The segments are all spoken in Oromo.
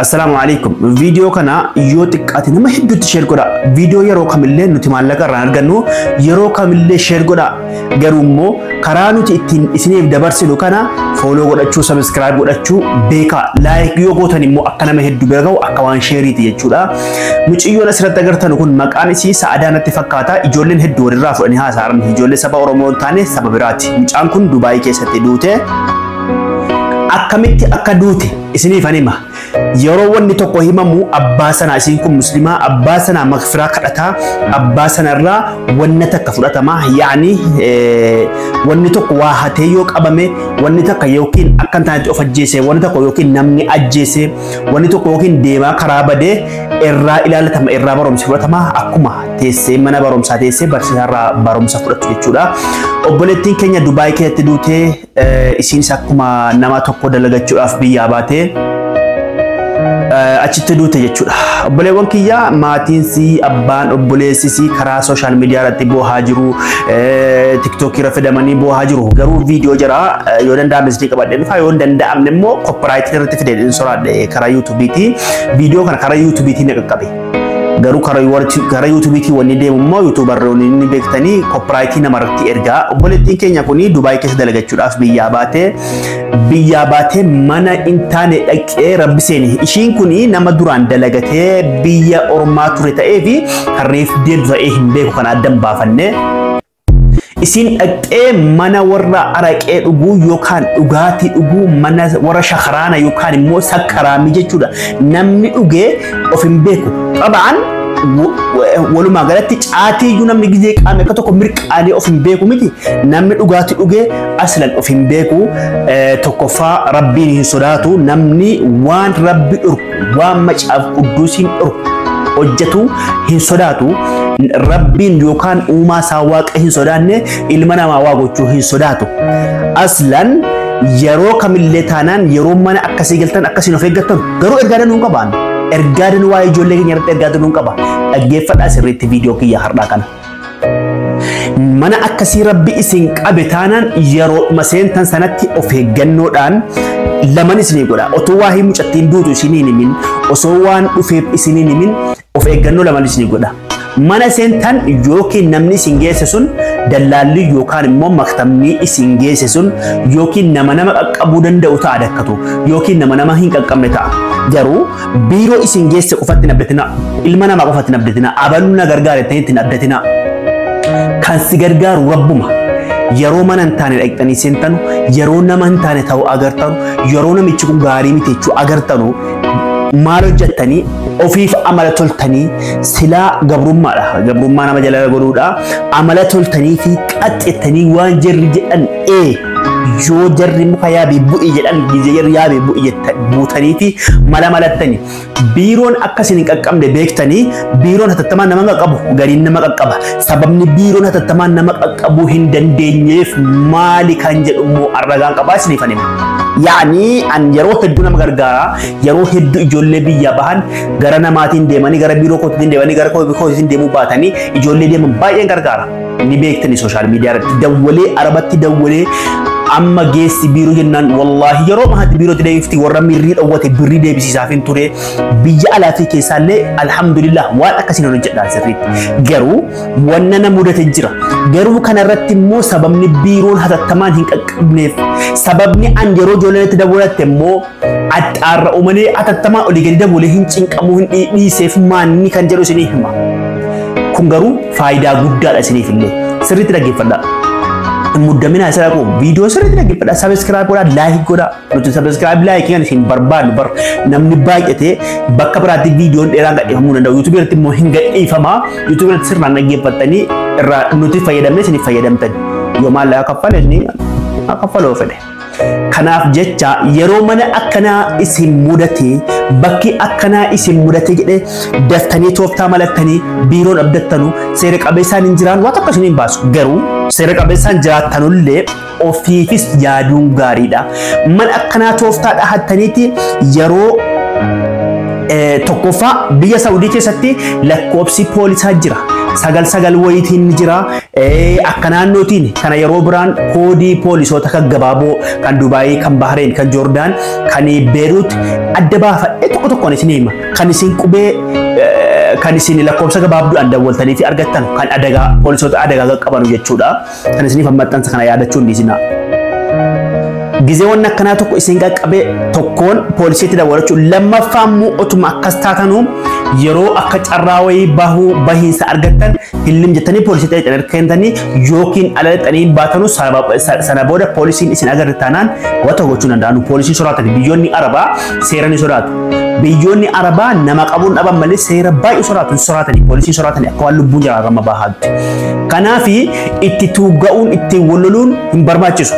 Assalaamu alaikum. Viidiyoo kana yoo xiqqaate nama hedduutti share godha. Viidiyoo yeroo kamillee nuti maallaqa irraan argannu yeroo kamillee share godha. Garuu immoo karaa nuti ittiin isiniif dabarsinu kana follow godhachuu, subscribe godhachuu beekaa. Like yoo gootan immoo akka nama hedduu bira gahu akka waan shareiiti jechuudha. Mucayyoon asirratti agartan kun maqaan isii Sa'adaa natti fakkaata. Ijoolleen hedduu walirraa fudhanii haasa'an. Ijoollee saba Oromoo hin taane saba biraati. Mucaan kun Dubaayii keessatti duute. Akkamitti akka duute isiniif hima. Yeroo wanni tokko himamu abbaa sanaa, isiin kun muslimaa, abbaa sanaa magfiraa kadhataa, abbaa sanarraa wanna takka fudhatama. Yaani wanni tokko waa hatee yoo qabame, wanni takka yookiin akka hin taanetti of ajjeese, wanni tokko yookiin namni ajjeese, wanni tokko yookiin deemaa karaa badee irraa ilaalatama, irraa barumsa fudhatama, akkuma teessee mana barumsaa teessee barsiisaarraa barumsa fudhattu jechuudha. Obboleettiin keenya Dubaay keessatti duutee, isiinis akkuma nama tokko dalagachuudhaaf biyyaa baatee achitti duute jechuudha. Obboleewwan kiyya, maatiin sii, abbaan obboleessi karaa social media irratti boohaa jiru, TikTokii irra fidamanii boohaa jiru. Garuu viidiyoo jira yoo danda'ame isinii qabadhee dhufa, yoo hin danda'amne immoo copyrightii irratti fidee hin soraadhe karaa YouTubeiitii. Viidiyoo kana karaa YouTubeiitii na qaqqabe. Garuu karaa YouTubeiitii wanni deemu immoo YouTuberoonni inni beektanii copyrightii namarratti ergaa. Obboleettiin keenya kuni Dubaay keessa dalagachuudhaaf biyyaa baatee mana hin taane dhaqee rabbi seeni. Ishiin kuni nama duraan dalagatee biyya ormaa ture ta'ee fi kan reef deemtu ta'ee hin beeku, kan addan baafanne. Isiin dhaqxee mana warra araqee dhuguu yookaan dhugaatii dhuguu, mana warra shakaraana yookaan immoo sakkaraamii jechuudha. Namni dhugee of hin beeku. Qabaan walumaa galatti caatii iyyuu namni gizee qaame akka tokko mirqaanee of hin beeku miti. Namni dhugaatii dhugee aslan of hin beeku. Tokkoffaa rabbiin hin sodaatu. Namni waan rabbi dhorku, waan macaaf qudduusiin dhorku hojjetu hin sodaatu. Rabbiin yookaan uumaa isaa waaqa hin sodaanne ilma namaa waa gochuu hin sodaatu. Aslan yeroo kamillee taanaan yeroo mana akkasii galtan akkasiin of eeggattan, garuu ergaa danuu hin qabaan. Ergaa danuu waa'ee ijoollee keenya irratti ergaa danuu hin qaba. Dhaggeeffadhaa sirriitti viidiyoo kiyya har'aa kana. Mana akkasii rabbi isin qabe taanaan yeroo seentan sanatti of eeggannoodhaan laman isinii godha. Otoo waa'ee mucattiin duutu isiniin himin, osoo waan dhufeef isiniin himin, of eeggannoo laman isinii godha. Mana seentan yookiin namni isin geesse sun dallaalli yookaan immoo maktabni isin geesse sun yookiin nama nama qaqqabuu danda'u ta'a dakkatu yookiin nama nama hin qaqqabne ta'a. Garuu biiroo isin geesse qofatti hin abdatinaa. Ilma namaa qofatti hin abdatinaa. Abaluu na gargaara jettanii hin abdatinaa. Kan si gargaaru rabbuma. Yeroo mana hin taane dhaqxanii seentanu, yeroo nama hin taane ta'uu agartanu, yeroo namichi kun gaarii miti jechuu agartanu, maal hojjettanii ofiif amala toltanii silaa gabrummaadha. Gabrummaa nama jala godhuudha. Amala toltanii fi qaxxettanii waan jarri jedhan yoo jarri muka yaabii bu'i jedhan, gizee jarri yaabii bu'i buutanii fi mala malattanii biiroon akkasiin hin qaqqabne beektanii, biiroon hatattamaan nama qaqqabu gariin nama qaqqaba. Sababni biiroon hatattamaan nama qaqqabuu hin dandeenyeef maali kan jedhu immoo arragaan qabaa isiniif hima. Yaani an yeroo hedduu nama gargaara. Yeroo hedduu ijoollee biyyaa bahan gara namaatiin deemanii, gara biiroo kootiin deemanii, gara kootiin deemuu baatanii ijoollee deeman baay'een gargaara. Ni beektanii, social media irratti dawwalee, arabatti dawwalee, amma geessi biiroo jennaan, wallaahi yeroo mahaatti biirootti deebifti, warra mirrii dhowwate birrii deebisiisaaf hin ture. Biyya alaa fi keessaallee alhamdulillah waan akkasiin hojjedhaan sirriitti. Garuu wanna na mudate jira. Garuu kanarratti immoo sababni biiroon hatattamaan hin qaqqabneef, sababni an yeroo ijoolleen itti dabalatte immoo axxaarra'u malee hatattamaan olii gadi dabalee hin cinqamuu hin dhiiseef maanni kan jedhu isinii hima. Kun garuu faayidaa guddaadha isiniif illee. Sirriitti dhaggeeffadhaa. Muddamina isa dhaqu viidiyoo sirriitti dhaggeeffadhaa. Subscribe godhaa, like godhaa. Nuti subscribe, likeii kan isin barbaadnu bar namni baay'atee bakka biraatti viidiyoon dheeraan gadhiifamuu danda'u. YouTubeii irratti immoo hin gadhiifamaa. YouTubeii irratti sirnaan dhaggeeffattanii irraa nuti fayyadamnee isinif fayyadamtan. Yoo maallaqa kaffale inni kaffaloo fedhe. Kanaaf jecha yeroo mana akkanaa isin mudate, bakki akkanaa isin mudate jedhee, daftanii tooftaa malattanii biiroon abdattanu seera qabeessaan hin jiraan waa tokko isin hin baasu. Garuu seera qabeessaan jiraattanullee ofiifis yaaduun gaariidha. Mana akkanaa tooftaa dhahattaniiti yeroo tokkoffaa biyya Saawudii keessatti lakkoofsi poolisaa jira. 9 9 wayitiin ni jira. Akka naannootiin kana yeroo biraan koodii poolisoota kan gabaaboo kan Dubaayii, kan Bahreen, kan Joordaan, kan Beerut adda baafadhee tokko tokkoon isin hima. Kan isin qubee kan isin lakkoofsa gabaabduudhaan dawwaltanii fi argattan kan adagaa poolisoota adagaa qaqqabanu jechuudha. Kan isiniif maxxansa kana yaadachuu hin dhiisinaa. Gizeewwan akkanaa tokko isin qaqqabee tokkoon poolisiitti dawwalachuu, lammaffaa immoo otuma akkas taatanuu yeroo akka carraa wayii bahuu bahiinsa argattan hillim jettanii poolisiitti ergitanii yookiin ala lixanii baatanuu, sana booda poolisiin isin agarre taanaan wanta gochuu danda'anu. Poolisiin sodaatan, biyyoonni Arabaa seera ni sodaatu. Biyyoonni Arabaa nama qabuun dhaban malee seera baay'ee sodaatu, hin sodaatani. Poolisiin sodaatani akka waan lubbuun jiraatama bahaatti. Kanaafi itti tuugga'uun ittiin walloluun hin barbaachisu.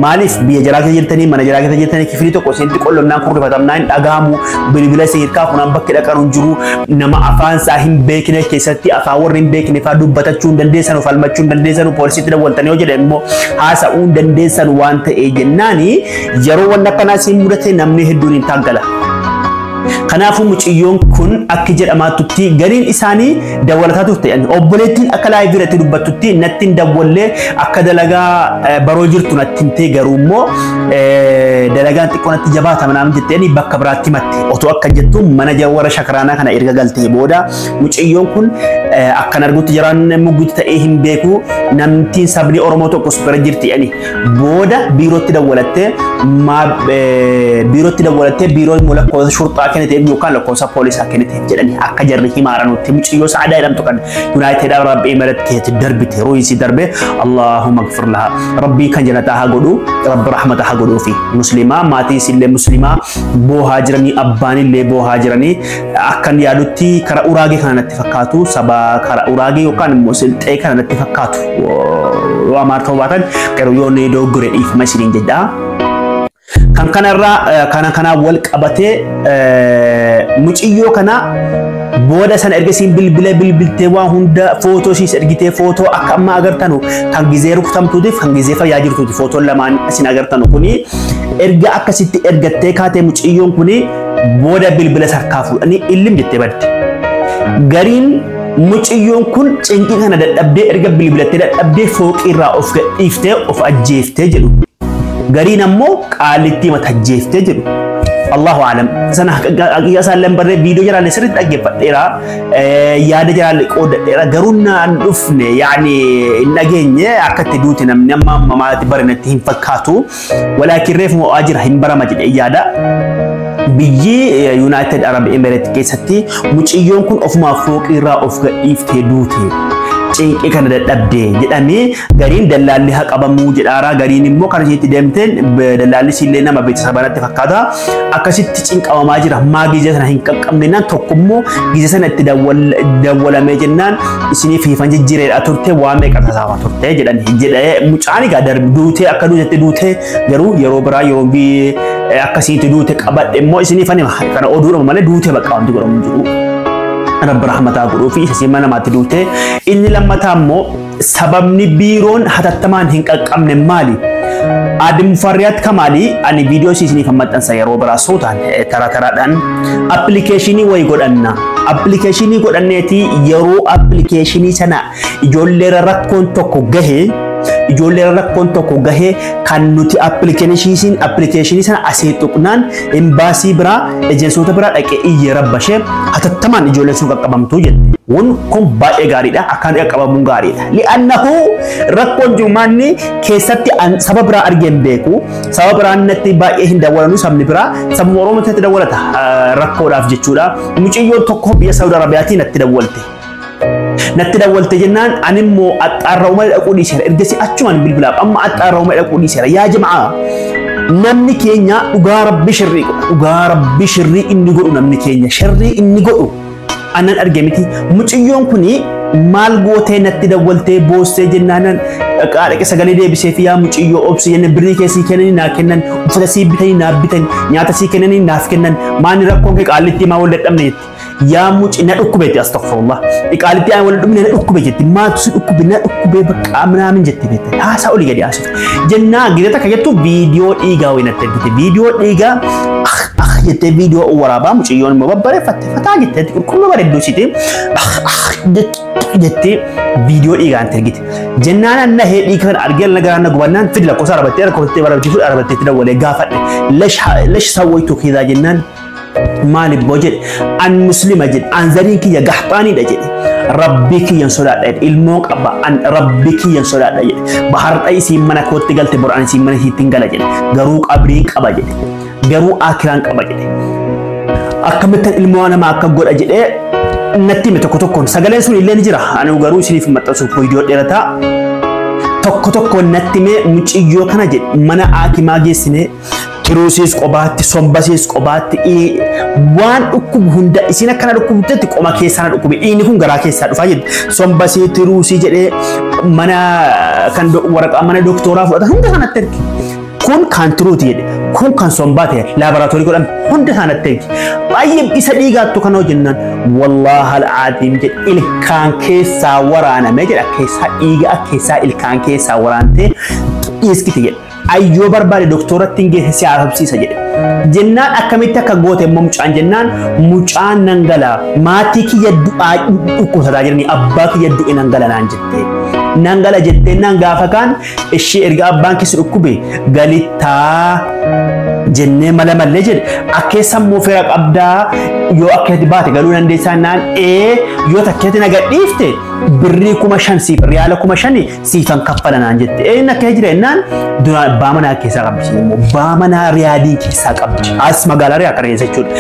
Maaliif biyya jaraa keessa jirtanii, mana jaraa keessa jirtanii, kifilii tokko isinitti qollonnaan kurrifatamnaan hin dhaga'amu, bilbila isin hirkaa kunaan bakki dhaqan hin jiru, nama afaan isaa hin beekne keessatti afaan warri hin beekne fa'aa dubbatachuu hin dandeessanu, falmachuu hin dandeessanu, poolisiitti dawwaltanii yoo jedhan immoo haasa'uu hin dandeessanu. Waan ta'ee jennaani yeroo wanni akkanaa isin mudate namni hedduun hin taaggala. Kanaafuu mucayyoon kun akka jedhamaatutti gariin isaanii dawwalataa turte. Obboleettiin akka live irratti dubbattutti natti hin dawwallee, akka dalagaa baroo jirtu natti himtee, garuu immoo dalagaan xiqqoo natti jabaata manaan jetteen bakka biraatti himatte. Otoo akka jettu mana warra shakaraanaa kana erga galtee booda mucayyoon kun akkan argutti jaraan muggutti ta'ee hin beeku, namtiin sabni Oromoo tokkos bira jirti ani booda biirootti dawwalattee, biirootti dawwalattee, biiroon immoo lakkoofsa shurxaa kenniteef yookaan lakkoofsa poolisaa kenniteef jedhanii akka jarri himaaranutti mucayyoo Sa'aadaa jedhamtu kan United Arab Emirates keessatti darbite, ruhiisii darbe. Allahumma gfir laha, Rabbii kan jannataa haa godhu, Rabbi rahmata haa godhuu fi muslimaa maatii isillee muslimaa boohaa jiranii, abbaan illee boohaa jiranii. Akkan yaadutti kara Uraagee kana natti fakkaatu, saba kara Uraagee yookaan immoo Silxee kana natti fakkaatu, yoo Amaar ta'uu baatan garuu, yoo inni dogoggore dhiifama isiniin jedhaa. Kan kanarraa kana kanaan wal qabatee muciyyoo kana booda sana erga isiin bilbila bilbiltee waa hunda footoo isiis ergitee, footoo akka amma agartanu kan gizee rukutamtuutiif kan gizee fayyaa jirtuuti, footoon lamaan isin agartanu kuni, erga akkasitti ergattee kaatee muciyyoon kuni booda bilbila sarkaa fuudhanii illim jettee badde. Gariin muciyyoon kun cinqii kana dadhabdee, erga bilbilattee dadhabdee fooqii irraa of gadhiiftee of ajjeeftee jedhu. Gariin ammoo qaalittii mata ajjeeftee jedhu. Allahu alam. Sana haqiiqa isaan lambarree viidiyoo jaraalee sirriitti dhaggeeffadheera. Yaada jaraalee qoodadheera. Garuu naan dhufne, yaani hin dhageenye akka itti duute, namni amma ammamaatti barinatti hin fakkaatu. Walaakin reefu mo'aa jira, hin barama jedhee yaada. Biyyi United Arab Emirates keessatti muciyyoon kun ofumaaf fooqii irraa of gadhiiftee duute. Cinqii kana dadhabde jedhamee gariin dallaalli haa qabamuu jedhaara, gariin immoo kan isheetti deemteen dallaalli siillee nama beeksisa banatti fakkaata, akkasitti cinqabamaa jira. Maa gizee sana hin qaqqabne naan tokko immoo gizee sana itti dawwalamee jennaan isiniif hiifan jijjiireedha turte, waa meeqa tasaafaa turte jedhan jedhee. Mucaan egaa duutee akka duutetti duutee, garuu yeroo biraa yeroo akkasitti duute qabadhe immoo isiniif anima kana oduudhuma malee duutee bakka wanti godhamu jiru. Rabbi rahmataa godhuu fi isa mana namaatti duute. Inni lammataa immoo sababni biiroon hatattamaan hin qaqqabne maali? Aadde Mufarriyaat Kamaalii ani viidiyoo isiniif maxxansa yeroo biraa suutaan tara taraadhaan. Appilikeeshinii wayii godhanna. Appilikeeshinii godhanneeti yeroo appilikeeshinii sana ijoolleerra rakkoon tokko gahee, ijoollee rakkoon tokko gahee, kan nuti appilikeeshinii sana asii tuqnaan embaasii biraa, ejensoota biraa dhaqee iyyee rabbashee hatattamaan ijoolleen sun qaqqabamtuu jette. Kun kun baay'ee gaariidha. Akkaan qaqqabamuun gaariidha. Li'annahu rakkoon jiru maanni keessatti saba biraa argee hin beeku. Saba biraan natti baay'ee hin dawwalanu, sabni biraa sabuma Oromoo natti dawwalata rakkoodhaaf jechuudha. Mucayyoon tokko biyya Saawud Arabiyaatii natti dawwalte. Natti dawwalte jennaan ani immoo axxaarraa malee dhaquu dhiiseera. Ergasii achumaan bilbilaaf amma axxaarraa malee dhaquu dhiiseera. Yaa jamaa, namni keenya dhugaa Rabbi shirrii godha. Dhugaa Rabbi shirrii inni godhu, namni keenya shirrii inni godhu anan arge miti. Mucayyoon kuni maal gootee natti dawwaltee boossee jennaanan dhaqaa dhaqe sagalee deebisee fi yaa mucayyoo obsi jenne, birrii keessii kennanii naa kennan, uffata sii bitanii naaf bitan, nyaata sii kennanii naaf kennan, maani rakkoon kee, qaallitti maa wal dadhabne jetti. Yaa muci na dhukkube jetti, astaghfirullah. Qaalitti aan wal dhumne na dhukkube jetti, maaltu si dhukkube, na dhukkube bakka minaamin jetti beekte. Haasaa olii gadi haasofte. Jennaa gita takka jettu viidiyoo dhiigaa wayii natti ergite. Viidiyoo dhiigaa ah ah jettee viidiyoo waraabaa mucayyoon immoo babbareeffatte fataa jettee qulqulluu bareedduu siite jettee viidiyoo dhiigaan ergite. Jennaan annahee dhiiga kana argee na garaan na gubannaan fidi lakkoofsa arabattee lakkoofsa barbaachisuun arabattee itti dawwalee gaafadhe. Lash sawwaytu kiidaa jennaan maaliif boo jedhe an muslima jedhe an zariin kiyya gaxxaaniidha jedhe rabbii kiyyan sodaadha jedhe ilmoo qaba an rabbii kiyyan sodaadha jedhe bahar'a isiin mana kootti galte bor an isiin mana isiitti hin gala jedhe garuu qabriin qaba jedhe garuu akiraan qaba jedhe akkamittan ilmoo namaa akka godha jedhee natti hime tokko tokkoon sagaleen sun illee ni jira ani garuu isiniif maxxansuuf viidiyoo dheerataa tokko tokkoon natti hime muciyyoo kana jedhe mana aakimaa geessine tiruusiis qobaatti sombasiis qobaatti waan dhukkubu hunda isin akkana dhukkubtetti qoma keessaa na dhukkubi dhiigni kun garaa keessaa dhufaa jedhe sombasii tiruusii jedhee mana kan waraqaa mana doktooraa fudhatan hunda sanatti erge. Kun kan tiruuti jedhe kun kan sombaa ta'e laaboraatoorii godhame hunda sanatti erge. Baay'ee isa dhiigaattu kan hojjennan wallaahi al'aadiim jedhe ilkaan keessaa waraaname jedha keessaa dhiiga keessaa ilkaan keessaa waraantee dhiiskite jedhe. Ayyoo barbaade doktooratti hin geesse si haasofsiisa jedhe. Jennaan akkamitti akka goote immoo mucaan jennaan mucaan nan gala maatii kiyya du'aa dhukkubsataa jiranii abbaa kiyya du'e nan gala naan jette. Nan gala jettee naan gaafa kaan ishee erga abbaan keessi dhukkube galittaa jennee mala mallee jedhe akkeessa immoo fira qabdaa yoo akkeetti baate galuu dandeessaa naan ee yoo takkeetti na gadhiifte birrii 5,000 siif riyaala 5,000 siifan kaffala naan jette. Inni akka jira jennaan duraan abbaa manaa keessaa qabdi immoo abbaa manaa riyaadii keessaa qabdi as magaalaa riyaa qareessa jechuudha.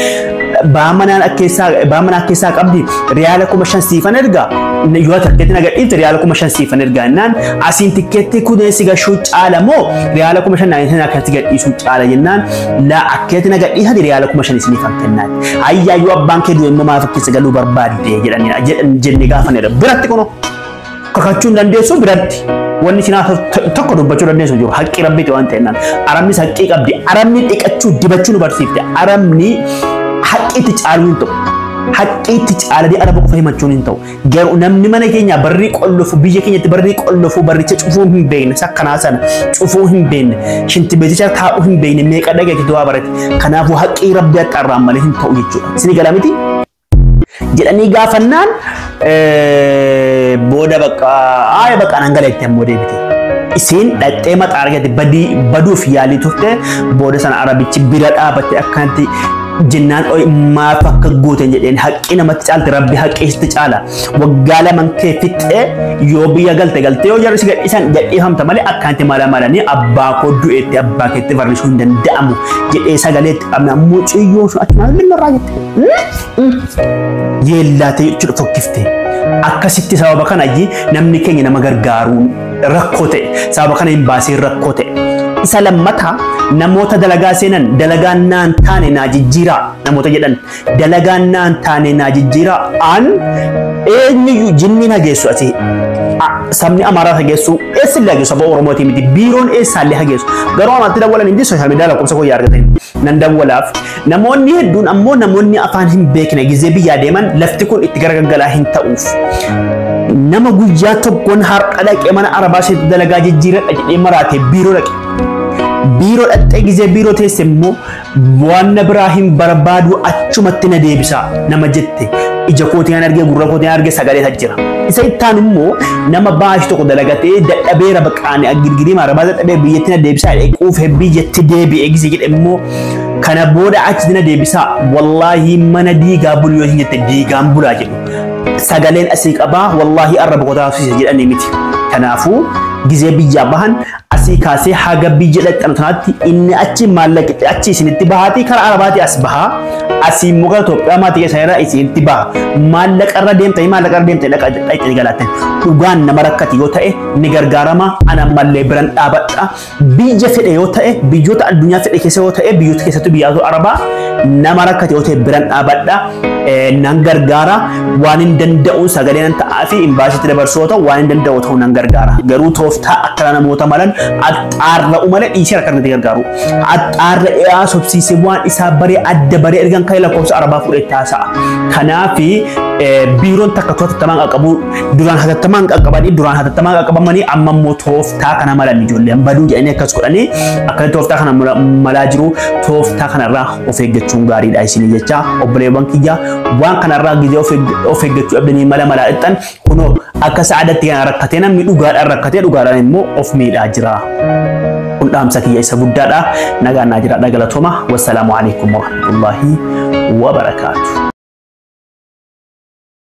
Abbaa manaa keessaa qabdi riyaala 5,000 siifan erga yoo takkeetti na gadhiifte riyaala 5,000 siifan erga jennaan asiin tikkeetti kunee si gashuu caala moo riyaala 5,000 naan akkatti gadhiisuu caala jennaan laa akkeetti na gadhiisati riyaala 5,000 isiniif kennaati. Ayyaa yoo abbaan kee du'e immoo maaf keessa galuu barbaadde jedhanii jennee gaafanneedha. Biratti kunoo kakachuu hin dandeessu biratti. Wanni isin tokko dubbachuu dandeessu jiru haqqi rabbiiti waan ta'eef arabnis haqqii qabdi arabni dhiqachuu dibachuu nu barsiifte arabni haqqiitti caaluu hin ta'u haqqiitti caalanii araba qofa himachuun hin ta'u garuu namni mana keenya barrii qollofu biyya keenyatti barrii qollofu barricha cufuu hin beekne sakkanaa sana cufuu hin beekne shinti beeticha taa'uu hin beekne meeqa dhagayetti du'aa barate kanaafuu haqqii rabbii haxxarraan malee hin ta'u jechuudha isin gala miti jedhanii gaafannaan booda bakka aaya bakka nan gala itti ammoo deebite. Isiin dhaqxee maxaa argate baduuf yaalii turte booda sana arabichi bira dhaabatte akkanatti jennaan oi maaf akka gooten jedheen haqqi namatti caalte rabbi haqqi sitti caala waggaa laman kee fixxee yoo biyya galte galtee yoo jarri si gadhiisan gadhiifamta malee akkanatti mala malanii abbaa koo du'eetti abbaa keetti farrisuu hin danda'amu jedhee sagaleetti qabna muciyyoo sun achumaan minnarraa jette. Yeellaatee jechuudha fokkifte. Akkasitti sababa kana namni keenya nama gargaaruun rakkoo ta'e sababa kana hin baasiin rakkoo ta'e. Isa lammataa namoota dalagaa seenan dalagaan naan taane naa jijjiiraa namoota jedhan dalagaan naan taane naa jijjiiraa an eenyuyyuu jinniin hageessu asii sabni Amaaraa hageessu eessillee hageessu saba Oromootii miti biiroon eessaallee hageessu garuu amatti dawwalan hindi sooshaal miidiyaa lakkoofsa koo argatan nan dawwalaaf namoonni hedduun ammoo namoonni afaan hin beekne gizee biyyaa deeman lafti kun itti garagalaa hin ta'uuf. Nama guyyaa tokkoon har'a dhaqee mana arabaa isheetti dalagaa jijjiiradha jedhee maraatee biiroo dhaqe. Biiroo dhaqxee gizee biiroo teesse immoo waan na biraa hin barbaadu achumatti na deebisa nama jette ija kootiin argee gurra kootiin argee sagalee jira. Isa ittaan immoo nama baashii tokko dalagatee dadhabeera baqaane girgirii arabaa dadhabee biyyatti na deebisaa jedhee quufee biyyatti deebi'ee gizee jedhe immoo kana booda achitti na deebisaa wallaahi mana diigaa bulu yoo jette diigaan bulaa jedhu. Sagaleen asii qabaa wallaahi arraba kotaasisa jedhanii miti. Kanaafuu gizee biyyaa bahan asii kaasee haga biyya dhaqxan sanaatti inni achi maallaqa achi isinitti bahaatii karaa arabaatii as bahaa asii immoo gara Itoophiyaa maatii keessan irraa isinitti baha maallaqa irra deemtanii maallaqa irra deemtanii dhaqxanii galaatan dhugaan nama rakkate yoo ta'e ni gargaarama ana ammallee biran dhaabadha biyya fedhe yoo ta'e biyyoota addunyaa fedhe keessa yoo ta'e biyyoota keessattuu biyyaatu arabaa nama rakkate yoo ta'e biran dhaabadha. Nan gargaara, waan hin danda'uun sagalee nan ta'aa fi imbaasiitti dabarsoo ta'u, waan hin danda'u ta'uu nan gargaara. Garuu tooftaa akkana namoota malan axxaarra'u malee dhiisee akka irratti gargaaru. Axxaarra'ee haasofsiisee waan isaa baree adda baree ergan ka'ee lakkoofsa arabaa fuudhee taasa'a. Kanaafi biiroon takka hatattamaan qaqqabu, duraan hatattamaan qaqqabanii, duraan hatattamaan qaqqabamanii, amma immoo tooftaa kana malan. Ijoolleen baduu jedhanii akkas godhanii akkana tooftaa kana malaa jiru. Tooftaa kanarraa of eeggachuun gaariidha isinii jecha, obboleewwan kiyya. Waan kanarraa gizee of eeggachuu dhabdanii mala malaa dhixxan, kunoo akka sa'aadatti kana rakkatee, namni dhugaadhaan rakkatee dhugaadhaan immoo of miidhaa jira. Kun dhaamsa kiyya isa guddaadha. Nagaan naa jiraadha, galatooma. Wassalaamu alaikum warahmatullaahi wabarakaatu.